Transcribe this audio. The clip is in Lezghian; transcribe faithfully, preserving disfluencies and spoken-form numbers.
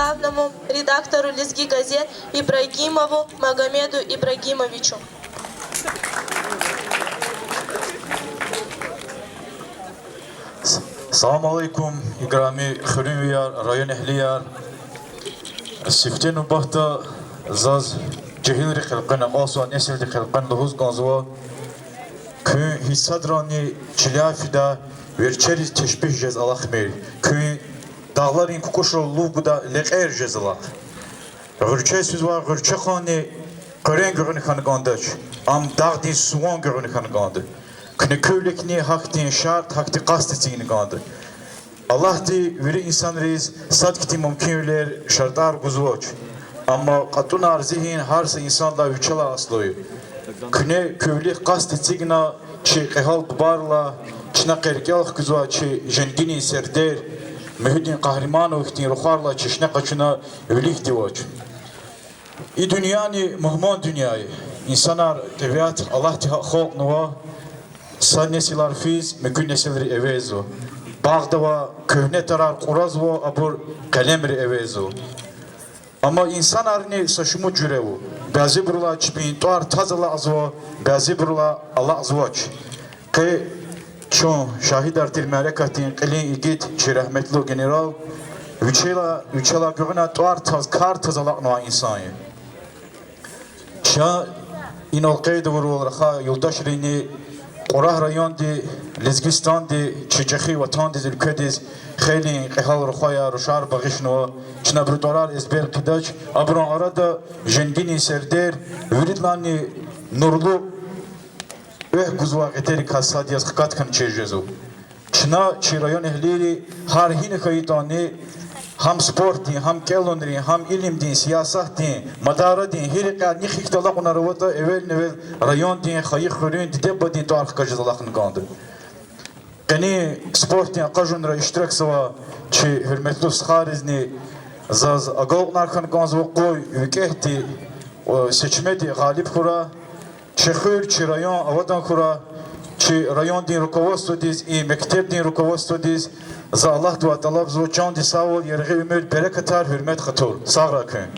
главному редактору Лезги газет Ибрагимову Магомеду Ибрагимовичу. Салам алейкум, играми хуьруьнвияр, районэгьлияр. Сифте нубатда заз жегьилрихъ элкъвена, акьалтзавай несилдихъ элкъвена лугьуз кӀанзава: куьн гьич садрани чиляй фидай верчериз тешпигь жез алахъмир. Куьн дагъларин кукӀушрал лув гудай лекьер жез алахъ. Гъуьрчез физвай гъуьрчехъанни къуьрен гуьгъуьна хьана кӀандач, ам дагъдин суван гуьгъуьна хьана кӀанда. Куьне куь виликни гьахьтин шартӀ, гьахьтин къаст эцигна кӀанда. Аллагьди вири инсанриз сад хьтин мумкинвилер, шартӀар гузвач. Амма кьатӀунар, зигьин гьар са инсандилай вичелай аслу я. Куьне куь вилик къаст эцигна, чи кьегьал бубайрилай, чна къе рикӀел хквезвай чи женгинин сердер, Муьгьуьддин Къагьриманов хьтин рухвайрилай чешне къачуна виликди вач. И дуьньяни мугьман дуьнья я. Инсанар, тӀебиат Аллагьди гьакӀ халкьнава, са несилар физ, муькуь несилри эвезва. Багъда авай куьгьне тарар кьуразва, абур къелемри эвезва. Амма инсанарни са шумуд жуьре ава. Бязибурулай чпин тӀвар таз алакьзава, бязибурулай алакьзавач. Къе чун шагьидар тир мярекатдин кьилин игит, чи рагьметлу генерал, вичелай, вичелай гуьгъуьна тӀвар таз, кар таз алакьнавай инсан я. Чна инал къейд авурвал, рахай юлдашрини, Кьурагь районди, Лезгистанди, чи чӀехи ватандиз, уьлкведиз хейлин кьегьал рухваяр, рушар багъишнава. Чна абурун тӀварар эзбер хъийидач. Абурун арада женгинин сердер, виридалайни нурлу экв гузвай гъетерикай сад яз хкат хьана чир жезва. Чна, чи районэгьлийри, гьар гьина хьайитӀани, гьам спортдин, гьам кӀелунрин, гьам илимдин, сиясатдин, мадарадин, гьи рекьяй нихъ гьихьтин алакьунар аватӀа, эвелни-эвел райондин, хайи хуьруьн, диде-бубадин тӀвар хкажиз алахъна кӀанда. Къенин спортдин акъажунра иштиракзавай чи гьуьрметлу стхайризни заз агалкьунар хьана кӀанзава. Къуй викӀегьди, э, сечмеди гъалиб хьурай. Чи хуьр, чи район авадан хьурай. Чи райондин руководстводиз, и мектебдин руководстводиз за Аллагьдивай тӀалабзава чандин сагъвал, яргъи уьмуьр, берекатар, гьуьрмет, хатур. Сагърай куьн.